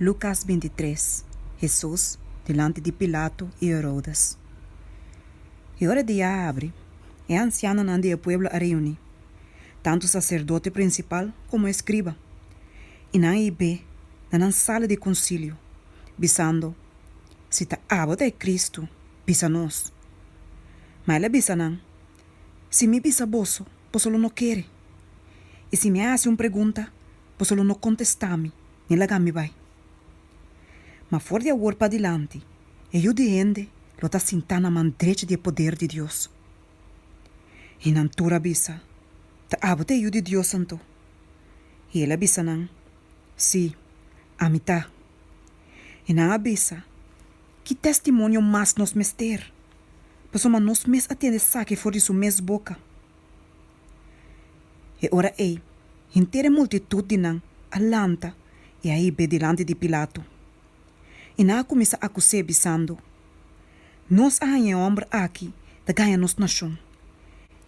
Lukas 23, Hesus dilanti di Pilato i Herodes. I ora dia a habri, e ansianonan di e pueblo a reuní, tantu saserdote prinsipal komo eskriba, i nan a hib'é na nan sala di konsilio, bisando, Si ta abo ta e Kristu, bisa nos. Ma el a bisa nan, Si mi bisa boso, boso lo no kere. I si mi a hasi un pregunta, boso lo no kontestá mi ni laga mi bai. Ma for di awor padilanti, e Yu di hende lo ta sintá na man drechi di e poder di Dios. I nan tur a bisa, Ta abo ta e Yu di Dios anto? I el a bisa nan, Sí, ami ta. I nan a bisa, Ki testimonio mas nos mester? Pasobra nos mes a tende esaki for di su mes boka. E ora ei, henter e multitut di nan a lanta i a hib'é dilanti di Pilato. I nan a kuminsá akus'é, bisando, Nos a haña e hòmber aki ta gaña nos nashon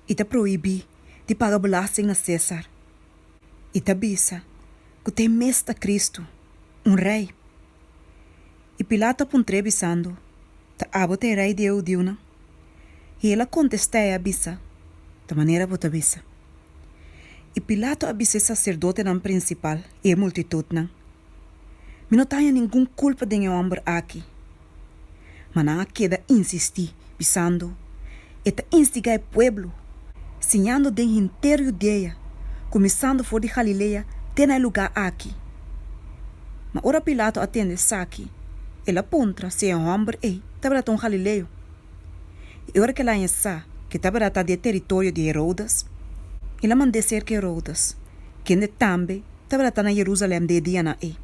i ta prohibí di paga belasting na Sésar, i ta bisa ku ta e mes ta Kristu, un rei. I Pilato a puntr'é, bisando, Ta abo ta e rei di e hudiunan? I el a kontestá i a bisa, Ta manera bo ta bisa. I Pilato a bisa e saserdotenan prinsipal i e multitutnan, Mi no ta haña ningun kulpa den e hòmber aki. Ma nan a keda insistí, bisando, E ta instigá e pueblo, siñando den henter Judea, kuminsando for di Galilea te na e lugá aki. Ma ora Pilato a tende esaki, el a puntra si e hòmber ei tabata un galileo. I ora ku el a haña sa ku e tabata ta di e teritorio di Herodes, el a mand'é serka Herodes, kende tambe tabata ta na Jerusalèm den e dianan ei.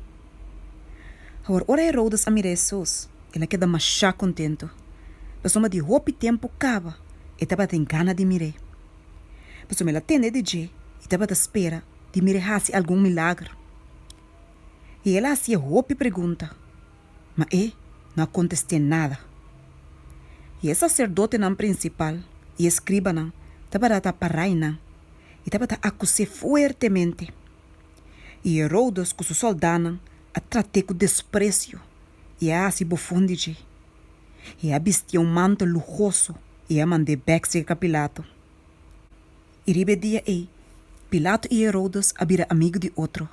Awor, ora Herodes a mira Hesus, el a keda mashá kontentu, pasobra di hopi tempu kaba e tabatin gana di mir'é. Pasobra el a tende di dje i tabata spera di mir'é hasi algun milager. I el a hasié hopi pregunta, ma e no a kontest'é nada. I e saserdotenan prinsipal i e skribanan tabata ta pará einan i tabata akus'é fuertemente. I Herodes ku su sòldánan a trat'é ku despresio i a hasi bofon di dje. I a bistié un mantel luhoso i a mand'é bèk serka Pilato. I riba e dia ei, Pilato i Herodes a bira amigu di otro,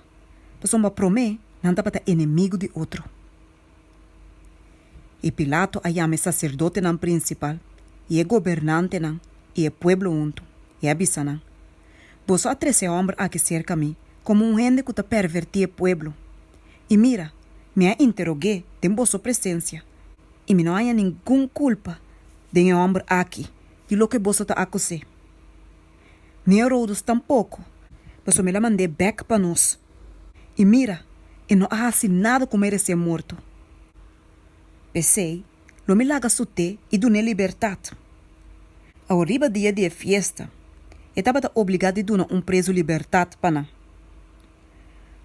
pasobra promé nan tabata enemigu di otro. I Pilato a yama e saserdotenan prinsipal i e gobernantenan i e pueblo huntu, i a bisa nan, Boso a trese e hòmber aki serka mi komo un hende ku ta pervertí e pueblo. I mira, mi a interog'é den boso presensia, i mi no haña ningun kulpa den e hòmber aki di loke boso ta akus'é. Ni Herodes tampoko, pasobra el a mand'é bèk pa nos. I mira, e no a hasi nada ku meresé morto. P'esei, lo mi laga sut'é i dun'é libertat. Awor riba dia di e fiesta, e tabata obligá di duna un prezu libertat pa nan.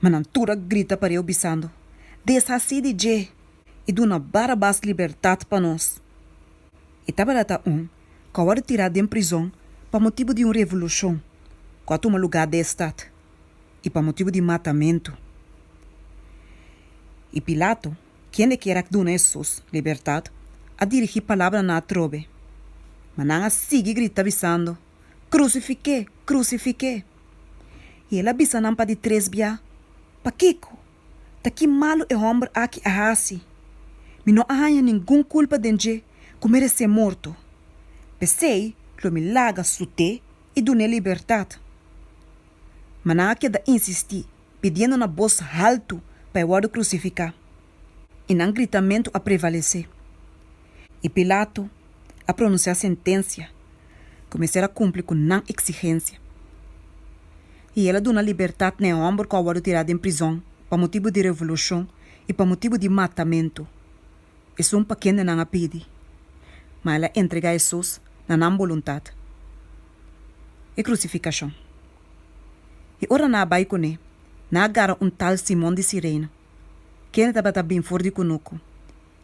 Ma nan tur a grita pareu bisando, Deshasí di dje i duna Barabas libertat pa nos! E tabata ta un ku a wòrdu tirá den prizon pa motibu di un revolushon ku a tuma lugá den e stat i pa motibu di matamentu. I Pilato, kende kier a duna Hesus libertat, a dirigí palabra na atrobe. Ma nan a sigui grita bisando, Krusifik'é! Krusifik'é! I el a bisa nan pa di tres bia, Pakiko? Ta ki malu e hòmber aki a hasi? Mi no a haña ningun kulpa den dje ku meresé morto. P'esei lo mi laga sut'é i dun'é libertat. Ma nan a keda insistí, pidiendo na bos haltu pa e wòrdu krusifiká. I nan gritamentu a prevalesé. I Pilato a pronunsiá sentensia ku mester a kumpli ku nan eksigensia. I el a duna libertat na e hòmber ku a wòrdu tirá den prizòn pa motibu di revolushon i pa motibu di matamentu, esun pa kende nan a pidi. Ma el a entregá Hesus na nan boluntat. E krusifikashon. I ora nan a bai kuné, nan a gara un tal Simon di Sirene, kende tabata bin for di kunuku,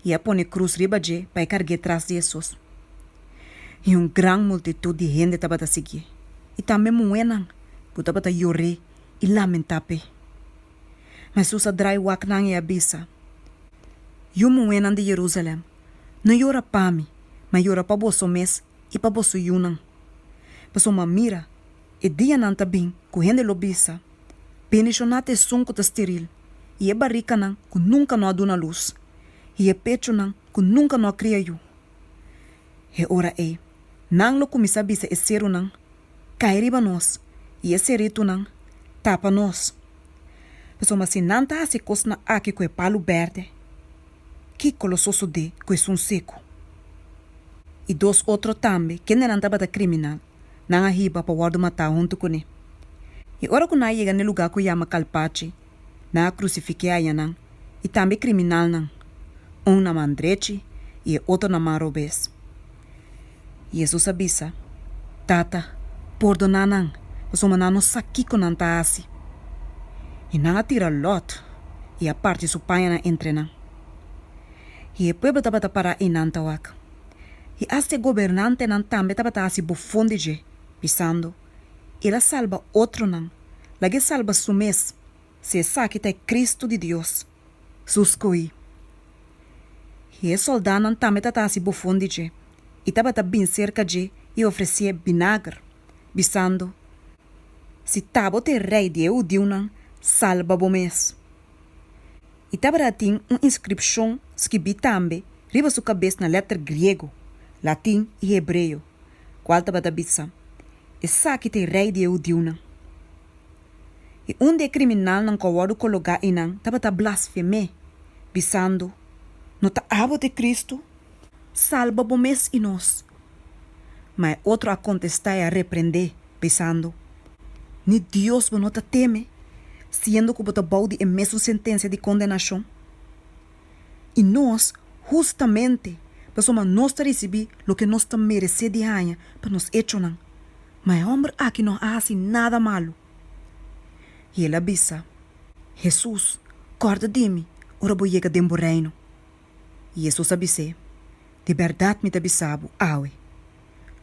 i a pone krus riba dje pa e karg'é tras di Hesus. I un gran multitut di hende tabata siguié, i tambe muhénan ku tabata yor'é i lamentá p'e. Ma Hesus a drai wak nan i a bisa. Yu muhénan di Jerusalèm, no yora pa mi, ma yora pa boso mes i pa boso yunan. Pasobra mira, e dianan ta bin ku hende lo bisa, Bendishoná ta esun ku ta steril, i e barikanan ku nunka no a duna lus, i e pechunan ku nunka no a kria yu. E ora ei, nan lo kuminsá bisa e serunan, Kai riba nos, i e seritunan, Tapa nos. Pasobra si nan ta hasi e kosnan aki ku e palu bèrdè, kiko lo sosodé ku esun seku? I dos otro tambe, kendenan tabata kriminal, nan a hiba pa wòrdu matá huntu kuné. I ora ku nan a yega n'e lugá ku yama Kalpachi, nan a krusifik'é ayanan i tambe e kriminalnan, un na man drechi i e otro na man robes. Hesus a bisa, Tata, pordoná nan, pasobra nan no sa kiko nan ta hasi. I nan a tira lòt i a parti su pañanan entre nan. I e pueblo tabata pará einan ta wak. I asta e gobernantenan tambe tabata hasi bofon di dje, bisando, El a salba otronan, lag'é salba su mes, si esaki ta e Cristo di Dios, su skohí. I e sòldánan tambe tabata hasi bofon di dje i tabata bin serka dje i ofresié binager, bisando, Si ta bo ta e rei di e hudiunan, salba bo mes. I tabata tin un inskripshon skibí tambe riba su kabes na lèter griego, latin i hebreo, kual tabata bisa, Esaki ta e rei di e hudiunan. I un di e kriminalnan ku a wòrdu kologá einan tabata blasfem'é, bisando, No ta abo ta e Kristu? Salba bo mes i nos! Ma e otro a kontestá i a reprend'é, bisando, Ni Dios bo no ta teme, siendo ku bo ta bou di e mesun sentensia di kondenashon? I nos, hustamente, pasobra nos ta risibí loke nos ta meresé di haña pa nos echonan, ma e hòmber aki no a hasi nada malu. I el a bisa, Hesus, kòrda di mi ora bo yega den bo Reino. I Hesus a bis'é, Di bèrdat mi ta bisa bo awe,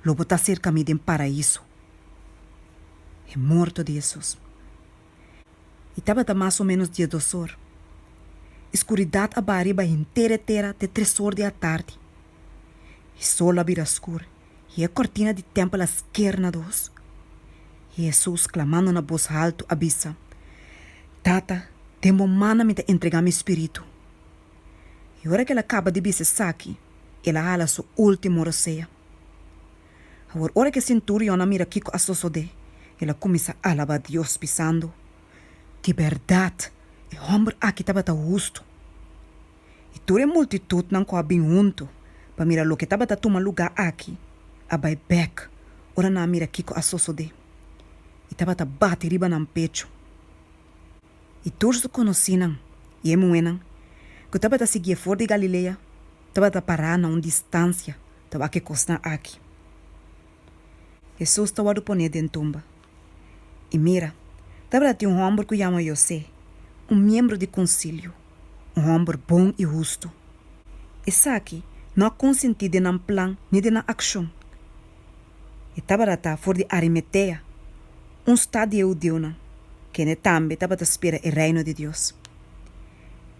lo bo ta serka mi den Paraíso. E morto di Hesus. I tabata mas o ménos diesdosor. I skuridat a baha riba henter e tera te tresor di atardi. I sol a bira skur i e kòrtina di tèmpel a sker na dos. I Hesus, klamando na bos haltu, a bisa, Tata, den bo mannan mi ta entregá mi spiritu. I ora ku el a kaba di bisa esaki, el a hala su último rosea. Awor ora ku e senturion a mira kiko a sosodé, el a kuminsá alabá Dios, bisando, Di bèrdat, e hòmber aki tabata hustu. I tur e multitutnan ku a bin huntu pa mira loke tabata tuma lugá aki a bai bèk ora nan a mira kiko a sosodé, i tabata bati riba nan pechu. I tur su konosínan i e muhénan ku tabata siguié for di Galilea tabata pará na un distansia ta wak e kosnan aki. Hesus ta wòrdu poné den tumba. I mira, tabata tin un hòmber ku yama Yosé, un miembro di konsilio, un hòmber bon i hustu. Esaki no a konsentí den nan plan ni den nan akshon. E tabata ta for di Arimatea, un stat di e hudiunan, kende tambe tabata spera e Reino di Dios.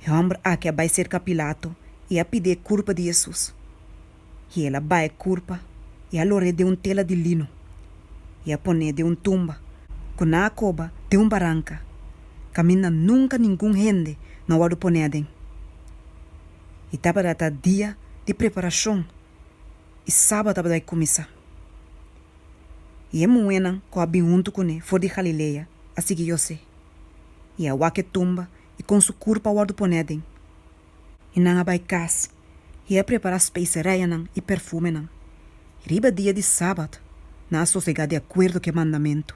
E hòmber aki a bai serka Pilato i a pidi e kurpa di Hesus. I el a baha e kurpa i a lor'é den un tela di lino i a pon'é den un tumba ku nan a koba den un baranka, kaminda nunka ningun hende no a wòrdu pon'é aden. I tabata ta dia di preparashon i sabat tabata bai kuminsá. I e muhénan ku a bin huntu kuné for di Galilea a sigui Yosé, i a wak e tumba i kon su kurpa a wòrdu pon'é aden. I nan a bai kas i a prepará speserijanan i perfumenan. I riba dia di sabat nan a sosegá di akuerdo ku e mandamentu.